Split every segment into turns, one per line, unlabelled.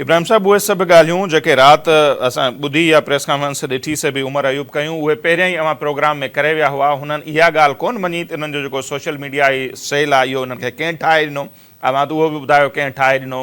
ابراهيم صاحب اهي سڀ ڳالهيون جيڪي رات اسان ٻڌي يا پريس ڪانفرنس ڏٺي سي به عمر ايوب ڪيون اهي پهريان ئي اوهان پروگرام ۾ ڪري ويا هئا هنن اها ڳالهه ڪونه مڃي ته انهن جو جيڪو سوشل ميڊيائي سيل آهي اهو انهن کي ڪنهن ٺاهي ڏنو اوهان ته اهو به ٻڌايو ڪنهن ٺاهي ڏنو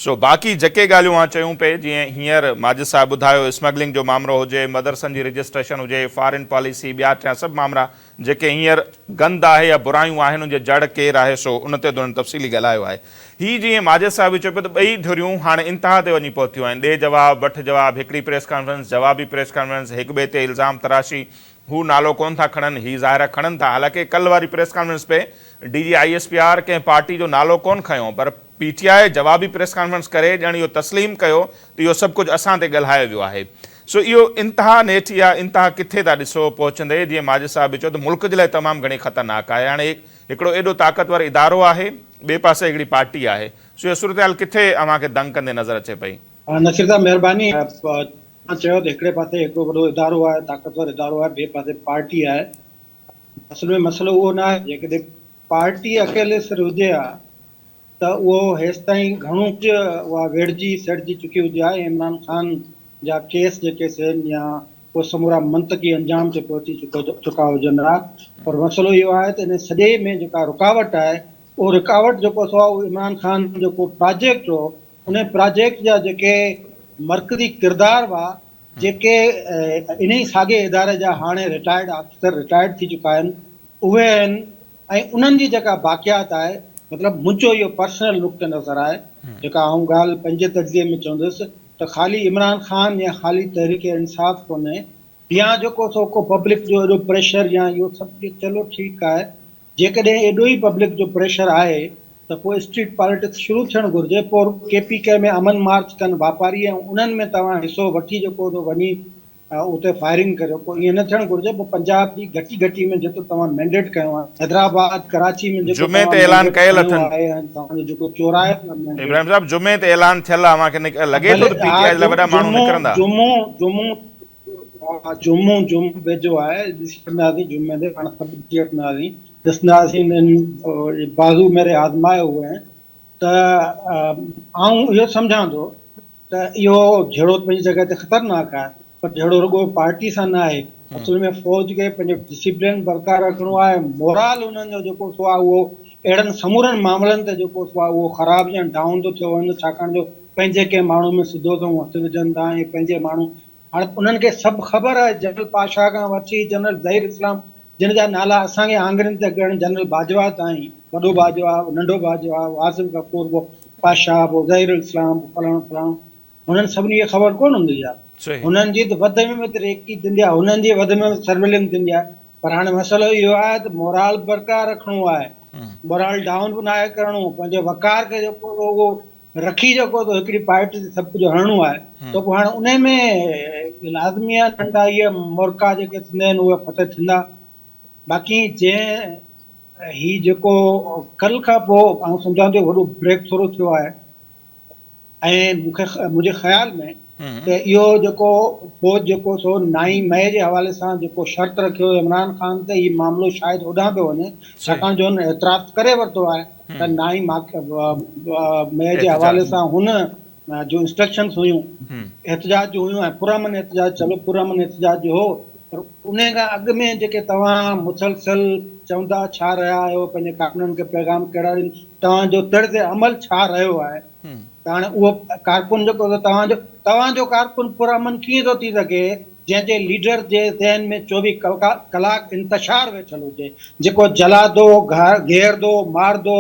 سو باقي جيڪي ڳالهيون اوهان چيون پئي جيئن هينئر ماجد صاحب ٻڌايو اسمگلنگ جو مامرو هجي مدرسن جي رجسٽريشن هجي فارين پاليسي ٻيا ٽيان سڀ مامرا جيڪي هينئر گند آهي يا برايون آهن ان جي جڙ ڪير آهي سو ان تي به انهن تفصيلي ڳالهايو آهي. هي جيئن ماجد صاحب به چيو پيو ته ٻئي ڌريون هاڻي انتها تي وڃي پهتيون آهن، ڏي جواب وٺ جواب، هڪڙي پريس ڪانفرنس جوابي پريس ڪانفرنس، هڪ ٻئي تي الزام تراشي، هو نالو ڪونه ٿا کڻن، هي ظاهر آهي کڻن ٿا، حالانڪه ڪلهه واري پريس ڪانفرنس ۾ ڊي جي I S P R ڪنهن پارٽي جو نالو ڪونه کنيو پر پي ٽي آء جوابي پريس ڪانفرنس ڪري ڄڻ اهو تسليم ڪيو ته اهو سڀ ڪجهه اسان تي ڳالهايو ويو آهي. سو اهو انتها نيٺ اها انتها ڪٿي ٿا ڏسو پهچندي جيئن ماجد صاحب به چيو ته ملڪ جي لاء تمام گهڻي خطرناڪ آهي. هاڻي هڪڙو ايڏو طاقتور ادارو آهي ٻئي پاسي هڪڙي پارٽي آهي سو اها صورتحال ڪٿي اوهان کي دنگ ڪندي نظر اچي پئي.
نصير صاحب مهرباني توهان چيو ته هڪڙي پاسي هڪڙو وڏو ادارو آهي طاقتور ادارو آهي ٻئي پاسي پارٽي آهي اصل ۾ مسئلو اهو نه آهي جيڪڏهن پارٽي اڪيلي سر هجي ها ته اهو هيستائين گهڻو ڪجهه اها ويڙهجي سيڙجي چڪي هجي ها ۽ عمران خان جا ڪيس جيڪي سي يا اهي سمورا منطقي انجام تي پهچي چڪا هجن ها پر مسئلو اهو آهي ته ان سڄي ۾ جيڪا رڪاوٽ آهي اهو رڪاوٽ جيڪو سو اهو عمران خان جيڪو پراجيڪٽ هو ان پراجيڪٽ جا جيڪي مرڪزي ڪردار هئا جيڪي انهي ساڳئي اداري جا هاڻي رٽائرڊ آفيسر رٽائرڊ ٿي چڪا آهن اهي آهن ۽ انهن جي جيڪا باقيات آهي مطلب منهنجو اهو پرسنل نقطه نظر آهي جيڪا آئون ڳالهه پنهنجي تجزيي ۾ چوندس ته خالي عمران خان يا خالي تحريڪ انصاف ڪونهي يا جيڪو سو ڪو پبلڪ جو ايڏو پريشر يا اهو سڀ چلو ٺيڪ آهي جيڪڏهن ايڏو ئي پبلڪ جو پريشر آهي ته پوء اسٽريٽ پاليٽڪس شروع ٿيڻ گهرجي پوء ڪي پي ڪي ۾ امن مارچ ڪن واپاري ۽ انهن ۾ توهان حصو وٺي جيڪو سو وڃي اتي فائرنگ ڪريو پوء ائين نه ٿيڻ گهرجي پوء پنجاب جي گهٽي گهٽي ۾ جيترو توهان مينڊيٽ کنيو آهي حيدرآباد ڪراچي ۾ جيڪو
جمعي
توهان
تي اعلان
مينڊيٽ
ڪيل
کنيو
اٿن.
آهي ۽ توهان جو جيڪو چورايل آهي مينڊيٽ.
ابراهيم صاحب جمعي تي اعلان ٿيل آهي اوهان کي لڳي ٿو
ڀلي
ته پي
ها
ٽي آء جي لاء وڏا ماڻهو
جمعو
نڪرندا.
جمعو جمعو ها جمعو جمعو ويجهو آهي ڏسي وٺنداسين جمعي تي پاڻ سڀ ڏسي وٺنداسين ڏسنداسين انهن بازو ميري آزمائي هئي هين ته آئون اهو سمجهان ٿو ته اهو جهيڙو ته پنهنجي جڳهه تي خطرناڪ آهي پر جهيڙو رڳو پارٽي سان نه آهي اصل ۾ فوج کي پنهنجو ڊسيپلين برقرار رکڻو آهي مورال انهن جو جيڪو سو آهي اهو اهڙن سمورن معاملن تي جيڪو سو آهي اهو خراب يا ڊائون ٿو ٿيو وڃي ڇاڪاڻ جو پنهنجي ڪنهن ماڻهو ۾ سڌو سنئون هٿ وجهن ٿا ۽ پنهنجي ماڻهو هاڻي انهن کي سڀ خبر آهي جنرل پاشا کان وٺي جنرل ظهير اسلام جن جا نالا اسان کي آڱرين تي ڳڻ جنرل باجوا تائين وڏو باجوا ننڍو باجوا واصف غفور پوء پاشا پوء ظهير الاسلام پوء فلاڻو فلاڻو هنن سڀني کي خبر ڪونه هوندي آهي هنن جي ته وڌ ۾ وڌ ريڪي ٿيندي آهي هنن جي وڌ ۾ وڌ سرويلنگ ٿيندي آهي پر هاڻي مسئلو اهو آهي ته مورال برقرار رکڻو آهي مورال ڊائون به ناهي ڪرڻو پنهنجي وقار کي جيڪو اهو رکي جيڪو ته هڪڙي پارٽي تي سڀ ڪجهه هڻڻو آهي ته پوء هاڻي انهي ۾ لازمي آهي ننڍا اهي مورکا جيڪي ٿيندا آهن اهي فتح ٿيندا باقي جنهن هي جيڪو ڪل کان پوء آئون سمجهان ٿو وڏو بريڪ ٿورو ٿيو آهي ۽ مونکي منهنجي خيال ۾ ته اهو جيڪو فوج جيڪو سو نائين مئي جي حوالي سان جيڪو شرط رکيو عمران خان ته هي معاملو شايد هوڏانهن پيو وڃي ڇاڪاڻ جو هن اعتراف ڪري ورتو آهي ته نائين مئي جي حوالي سان هن جون انسٽرڪشنز هيون احتجاج جون هيون ۽ پرامن احتجاج چلو پرامن احتجاج جو هو پر ان کان اڳ ۾ جيڪي توهان مسلسل چوندا ڇا رهيا آهيو پنهنجي ڪارڪنن کي پيغام ڪهڙا ڏين توهان جو طرز عمل ڇا رهيو آهي ته هاڻي اهو ڪارڪن جيڪو توهان جو توهان جو ڪارڪن پرامن ڪيئن ٿو ٿي سگهي جنهن جي ليڊر جي ذهن ۾ 24 ڪلاڪ انتشار ويٺل هجي، جيڪو جلادو، گهيردو، ماردو،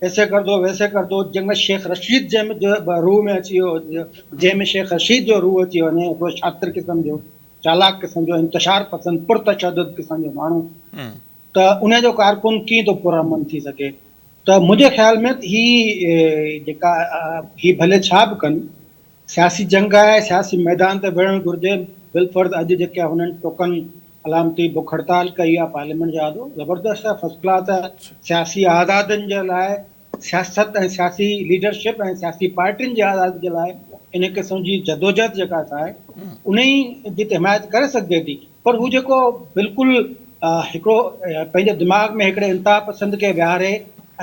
ايسي ڪردو ويسي ڪردو، جنهن ۾ شيخ رشيد جنهن ۾ روح ۾ اچي ويو هجي، جنهن ۾ شيخ رشيد جو روح اچي وڃي، هڪڙو شاطر قسم جو، چالاڪ قسم جو، انتشار پسند، پرتشدد قسم جو ماڻهو ته ان جو ڪارڪن ڪيئن ٿو پرامن ٿي سگهي؟ ته منهنجي خيال ۾ هي جيڪا هي ڀلي ڇا به ڪن، سياسي جنگ آهي، سياسي ميدان تي وڙهڻ گهرجي، بالفرض اڄ جيڪي هنن ٽوڪن علامتي بک هڙتال ڪئي آهي پارليامينٽ جي آڏو زبردست آهي فرسٽ ڪلاس آهي، سياسي آزادين جي لاء سياست ۽ سياسي ليڊرشپ ۽ سياسي پارٽين جي آزادي جي لاء ان قسم جي جدوجهد جيڪا آهي انهي جي ته حمايت ڪري سگهجي ٿي پر هو جيڪو بلڪل هڪڙو پنهنجي دماغ ۾ هڪڙي انتها پسند کي ويهاري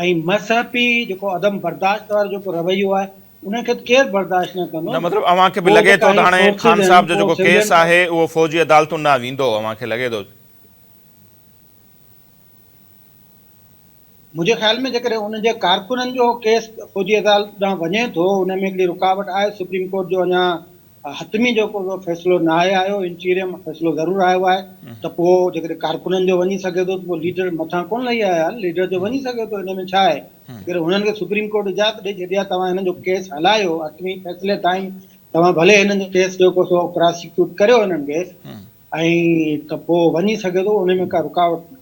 ۽ مذهبي جيڪو عدم برداشت وارو جيڪو رويو آهي. ان کي ته ڪير برداشت نه ڪندو
نه مطلب اوهان کي به
پوء
لڳي
جيڪا
ٿو ته
هي
هاڻي
فورسز
خان
آهن
صاحب جو
پوء
جيڪو ڪيس
سولين
آهي اهو فوجي عدالتن ڏانهن ويندو اوهان کي لڳي ٿو؟
منهنجي خيال ۾ جيڪڏهن ان جي ڪارڪنن جو ڪيس فوجي عدالت ڏانهن وڃي ٿو ان ۾ هڪڙي رڪاوٽ آهي سپريم ڪورٽ جو اڃا حتمي جيڪو سو فيصلو ناهي آيو انٽيريم فيصلو ضرور آيو آهي ته پوء جيڪڏهن ڪارڪنن جو وڃي سگهي ٿو ته پوء ليڊر مٿان ڪونه لهي آيا آهن ليڊر جو وڃي سگهي ٿو ان ۾ ڇا آهي جيڪڏهن هنن کي سپريم ڪورٽ اجازت ڏئي ڇڏي آهي توهان هنن جو ڪيس هلايو حتمي فيصلي تائين توهان ڀلي هنن جو ڪيس جيڪو سو پراسيڪيوٽ ڪريو هنن کي ۽ ته پوء وڃي سگهي ٿو ان ۾ ڪا رڪاوٽ ناهي.